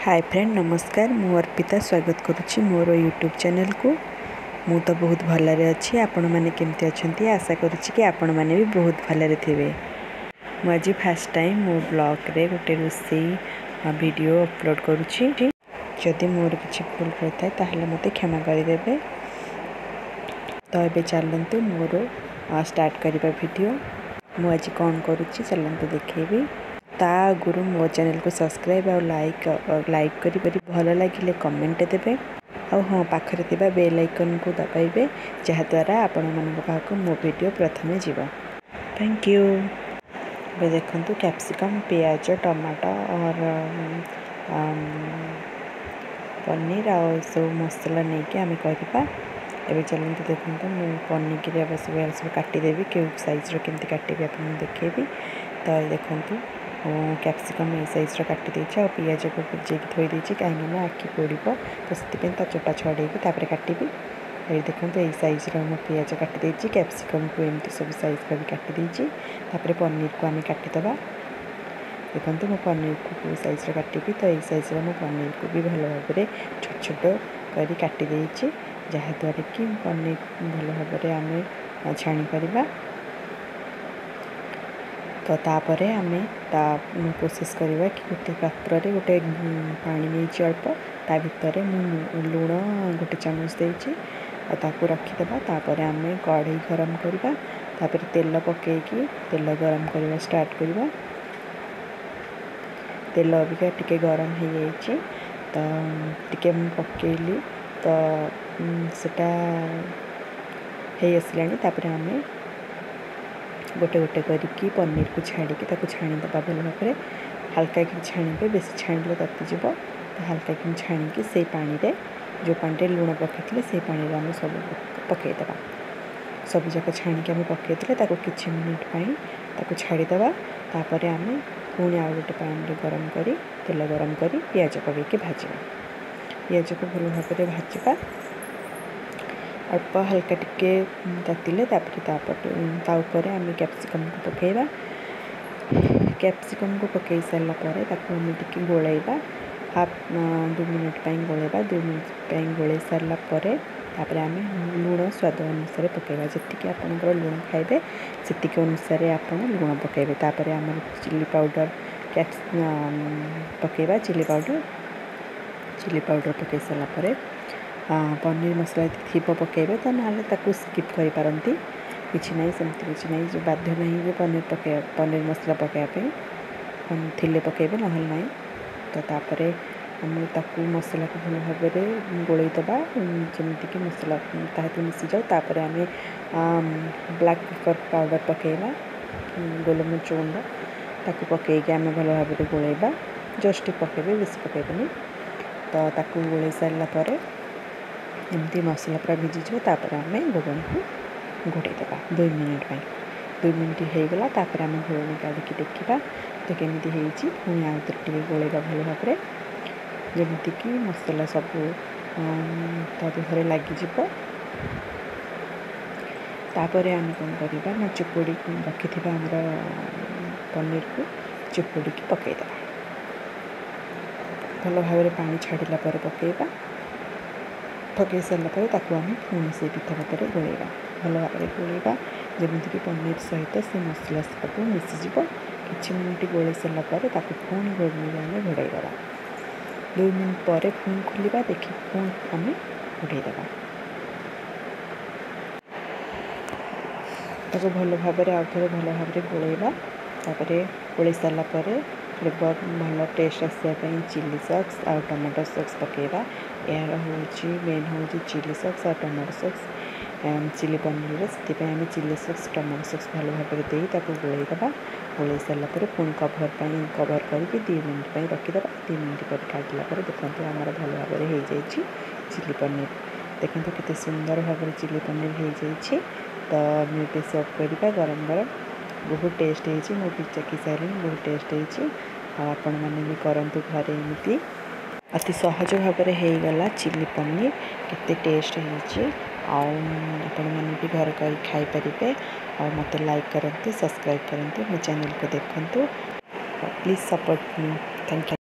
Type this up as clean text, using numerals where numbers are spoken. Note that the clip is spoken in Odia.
ହାଏ ଫ୍ରେଣ୍ଡ, ନମସ୍କାର। ମୁଁ ଅର୍ପିତା ସ୍ୱାଗତ କରୁଛି ମୋର ୟୁଟ୍ୟୁବ୍ ଚ୍ୟାନେଲ୍କୁ। ମୁଁ ତ ବହୁତ ଭଲରେ ଅଛି। ଆପଣମାନେ କେମିତି ଅଛନ୍ତି? ଆଶା କରୁଛି କି ଆପଣମାନେ ବି ବହୁତ ଭଲରେ ଥିବେ। ମୁଁ ଆଜି ଫାର୍ଷ୍ଟ ଟାଇମ୍ ମୋ ବ୍ଲଗ୍ରେ ଗୋଟେ ରୋଷେଇ ଭିଡ଼ିଓ ଅପଲୋଡ଼ କରୁଛି। ଯଦି ମୋର କିଛି ଭୁଲ ରହିଥାଏ, ତାହେଲେ ମୋତେ କ୍ଷମା କରିଦେବେ। ତ ଏବେ ଚାଲନ୍ତୁ, ମୋର ଷ୍ଟାର୍ଟ କରିବା ଭିଡ଼ିଓ। ମୁଁ ଆଜି କ'ଣ କରୁଛି, ଚାଲନ୍ତୁ ଦେଖେଇବି। ତା ଆଗରୁ ମୋ ଚ୍ୟାନେଲକୁ ସବସ୍କ୍ରାଇବ୍ ଆଉ ଲାଇକ୍ କରି ଭଲ ଲାଗିଲେ କମେଣ୍ଟ ଦେବେ। ଆଉ ହଁ, ପାଖରେ ଥିବା ବେଲ୍ ଆଇକନ୍କୁ ଦବାଇବେ, ଯାହାଦ୍ୱାରା ଆପଣମାନଙ୍କ ପାଖକୁ ମୋ ଭିଡ଼ିଓ ପ୍ରଥମେ ଯିବ। Thank you. ଏବେ ଦେଖନ୍ତୁ, କ୍ୟାପ୍ସିକମ୍, ପିଆଜ, ଟମାଟୋ ଅର ପନିର ଆଉ ଏସବୁ ମସଲା ନେଇକି ଆମେ କରିବା। ଏବେ ଚାଲନ୍ତୁ, ଦେଖନ୍ତୁ, ମୁଁ ପନିକିରେ ଏବେ ସବୁ କାଟିଦେବି। କେଉଁ ସାଇଜ୍ର କେମିତି କାଟିବି, ଆପଣଙ୍କୁ ଦେଖେଇବି। ତ ଦେଖନ୍ତୁ, କ୍ୟାପ୍ସିକମ୍ ଏଇ ସାଇଜ୍ର କାଟି ଦେଇଛି ଆଉ ପିଆଜକୁ ଭିଜେଇକି ଥୋଇ ଦେଇଛି, କାହିଁକିନା ଆଖି ପୋଡ଼ିବ, ତ ସେଥିପାଇଁ ତା ଚୋପା ଛଡ଼େଇକି ତାପରେ କାଟିବି। ଏଇ ଦେଖନ୍ତୁ, ଏଇ ସାଇଜ୍ର ମୁଁ ପିଆଜ କାଟି ଦେଇଛି। କ୍ୟାପ୍ସିକମ୍କୁ ଏମିତି ସବୁ ସାଇଜ୍ କରି କାଟି ଦେଇଛି। ତାପରେ ପନିରକୁ ଆମେ କାଟିଦେବା। ଦେଖନ୍ତୁ, ମୁଁ ପନିରକୁ କେଉଁ ସାଇଜ୍ର କାଟିବି। ତ ଏଇ ସାଇଜ୍ର ମୁଁ ପନିରକୁ ବି ଭଲ ଭାବରେ ଛୋଟ ଛୋଟ କରି କାଟି ଦେଇଛି, ଯାହାଦ୍ୱାରା କି ପନିର ଭଲ ଭାବରେ ଆମେ ଛାଣିପାରିବା। ତ ତାପରେ ଆମେ ତା ପ୍ରୋସେସ୍ କରିବା କି ଗୋଟେ ପାତ୍ରରେ ଗୋଟେ ପାଣି ନେଇଛି ଅଳ୍ପ, ତା ଭିତରେ ମୁଁ ଲୁଣ ଗୋଟେ ଚାମଚ ଦେଇଛି ଆଉ ତାକୁ ରଖିଦେବା। ତାପରେ ଆମେ କଢ଼େଇ ଗରମ କରିବା। ତାପରେ ତେଲ ପକାଇକି ତେଲ ଗରମ କରିବା ଷ୍ଟାର୍ଟ କରିବା। ତେଲ ଅବିକା ଟିକେ ଗରମ ହେଇଯାଇଛି, ତ ଟିକେ ମୁଁ ପକାଇଲି, ତ ସେଟା ହେଇ ଆସିଲାଣି। ତାପରେ ଆମେ ଗୋଟେ ଗୋଟେ କରିକି ପନିରକୁ ଛାଡ଼ିକି ତାକୁ ଛାଣିଦେବା ଭଲ ଭାବରେ। ହାଲକା କିରି ଛାଣିବେ, ବେଶୀ ଛାଣିଲେ ତାତିଯିବ। ତ ହାଲକା କିରି ଛାଣିକି ସେଇ ପାଣିରେ, ଯେଉଁ ପାଣିରେ ଲୁଣ ପକାଇଥିଲେ, ସେଇ ପାଣିରେ ଆମେ ସବୁ ପକାଇଦେବା। ସବୁଯାକ ଛାଣିକି ଆମେ ପକାଇଦେଲେ ତାକୁ କିଛି ମିନିଟ୍ ପାଇଁ ତାକୁ ଛାଡ଼ିଦେବା। ତାପରେ ଆମେ ପୁଣି ଆଉ ଗୋଟେ ପାଣିରେ ଗରମ କରି, ତେଲ ଗରମ କରି ପିଆଜ ପକାଇକି ଭାଜିବା। ପିଆଜକୁ ଭଲ ଭାବରେ ଭାଜିବା। ଅଳ୍ପ ହାଲକା ଟିକେ ତାତିଲେ ତାପରେ ତା ଉପରେ ଆମେ କ୍ୟାପ୍ସିକମ୍କୁ ପକାଇବା। କ୍ୟାପ୍ସିକମ୍କୁ ପକାଇ ସାରିଲା ପରେ ତାକୁ ଆମେ ଟିକେ ଗୋଳେଇବା, ହାଫ୍ 2 ମିନିଟ୍ ପାଇଁ ଗୋଳେଇବା। 2 ମିନିଟ୍ ପାଇଁ ଗୋଳେଇ ସାରିଲା ପରେ ତାପରେ ଆମେ ଲୁଣ ସ୍ୱାଦ ଅନୁସାରେ ପକାଇବା। ଯେତିକି ଆପଣଙ୍କର ଲୁଣ ଖାଇବେ, ସେତିକି ଅନୁସାରେ ଆପଣ ଲୁଣ ପକାଇବେ। ତାପରେ ଆମର ଚିଲି ପାଉଡ଼ର ପକାଇବା। ଚିଲି ପାଉଡ଼ର ପକାଇ ସାରିଲା ପରେ ପନିର ମସଲା ଯଦି ଥିବ ପକାଇବେ, ତ ନହେଲେ ତାକୁ ସ୍କିପ୍ କରିପାରନ୍ତି। କିଛି ନାହିଁ, ସେମିତି କିଛି ନାହିଁ ଯେ ବାଧ୍ୟ ନାହିଁ ଯେ ପନିର ପକାଇବା, ପନିର ମସଲା ପକାଇବା ପାଇଁ। ଥିଲେ ପକାଇବେ, ନହେଲେ ନାହିଁ। ତ ତାପରେ ଆମେ ତାକୁ ମସଲାକୁ ଭଲ ଭାବରେ ଗୋଳେଇ ଦେବା, ଯେମିତିକି ମସଲା ତା ସହିତ ମିଶିଯାଉ। ତାପରେ ଆମେ ବ୍ଲାକ୍ ପେପର୍ ପାଉଡ଼ର ପକାଇବା, ଗୋଲମରିଚ ଗୁଣ୍ଡ। ତାକୁ ପକାଇକି ଆମେ ଭଲ ଭାବରେ ଗୋଳେଇବା। ଜଷ୍ଟ ପକାଇବେ, ବେଶୀ ପକାଇବେନି। ତ ତାକୁ ଗୋଳେଇ ସାରିଲା ପରେ ଏମିତି ମସଲା ପୁରା ଭିଜିଯିବ। ତାପରେ ଆମେ ଘୋଡ଼ଣୀକୁ ଘୋଡ଼େଇ ଦେବା 2 ମିନିଟ୍ ପାଇଁ। 2 ମିନିଟ୍ ହେଇଗଲା। ତାପରେ ଆମେ ଘୋଡ଼ଣୀ କାଢ଼ିକି ଦେଖିବା ତ କେମିତି ହେଇଛି। ପୁଣି ଆଉ ଥରେ ଟିକେ ଗୋଳେଇବା ଭଲ ଭାବରେ, ଯେମିତିକି ମସଲା ସବୁ ତା ଦେହରେ ଲାଗିଯିବ। ତାପରେ ଆମେ କ'ଣ କରିବା ନା ଚିପୁଡ଼ି ରଖିଥିବା ଆମର ପନିରକୁ ଚିପୁଡ଼ିକି ପକାଇଦେବା। ଭଲ ଭାବରେ ପାଣି ଛାଡ଼ିଲା ପରେ ପକାଇବା। ପକାଇ ସାରିଲା ପରେ ତାକୁ ଆମେ ପୁଣି ସେଇ ପିଠା ପତ୍ରରେ ଗୋଳେଇବା, ଭଲ ଭାବରେ ଗୋଳେଇବା, ଯେମିତିକି ପନିର ସହିତ ସେ ମସଲା ସବୁ ମିଶିଯିବ। କିଛି ମିନିଟ୍ ଗୋଳେଇ ସାରିଲା ପରେ ତାକୁ ପୁଣି ଘୋଡ଼ଣୀରେ ଆମେ ଘୋଡ଼େଇ ଦେବା। 2 ମିନିଟ୍ ପରେ ପୁଣି ଖୋଲିବା, ଦେଖି ପୁଣି ଆମେ ଘୋଡ଼େଇ ଦେବା। ତାକୁ ଭଲ ଭାବରେ ଆଉ ଥରେ ଭଲ ଭାବରେ ଗୋଳେଇବା। ତାପରେ ଗୋଳେଇ ସାରିଲା ପରେ ଫ୍ଲେଭର୍ ଭଲ ଟେଷ୍ଟ ଆସିବା ପାଇଁ ଚିଲି ସକ୍ସ ଆଉ ଟମାଟୋ ସକ୍ସ ପକାଇବା। ଏହାର ହେଉଛି ମେନ୍ ହେଉଛି ଚିଲି ସକ୍ସ ଆଉ ଟମାଟୋ ସକ୍ସ ଚିଲି ପନିରରେ। ସେଥିପାଇଁ ଆମେ ଚିଲି ସକ୍ସ, ଟମାଟୋ ସକ୍ସ ଭଲ ଭାବରେ ଦେଇ ତାକୁ ଗୋଳେଇ ଦେବା। ଗୋଳେଇ ସାରିଲା ପରେ ପୁଣି କଭର୍ ପାଇଁ କଭର୍ କରିକି 2 ମିନିଟ୍ ପାଇଁ ରଖିଦେବା। 2 ମିନିଟ୍ ପରେ କାଢ଼ିଲା ପରେ ଦେଖନ୍ତୁ, ଆମର ଭଲ ଭାବରେ ହେଇଯାଇଛି ଚିଲି ପନିର। ଦେଖନ୍ତୁ, କେତେ ସୁନ୍ଦର ଭାବରେ ଚିଲି ପନିର ହେଇଯାଇଛି। ତ ଆମେ ଏବେ ସର୍ଭ କରିବା ଗରମ ଗରମ। ବହୁତ ଟେଷ୍ଟ ହେଇଛି। ମୁଁ ବି ଚାଖି ସାରିଲିଣି, ବହୁତ ଟେଷ୍ଟ ହେଇଛି। ଆଉ ଆପଣମାନେ ବି କରନ୍ତୁ ଘରେ ଏମିତି। ଅତି ସହଜ ଭାବରେ ହେଇଗଲା ଚିଲି ପନିର। କେତେ ଟେଷ୍ଟ ହେଇଛି। ଆଉ ଆପଣମାନେ ବି ଘରେ କରି ଖାଇପାରିବେ। ଆଉ ମୋତେ ଲାଇକ୍ କରନ୍ତୁ, ସବସ୍କ୍ରାଇବ୍ କରନ୍ତୁ, ମୋ ଚ୍ୟାନେଲକୁ ଦେଖନ୍ତୁ। Please support me. Thank you.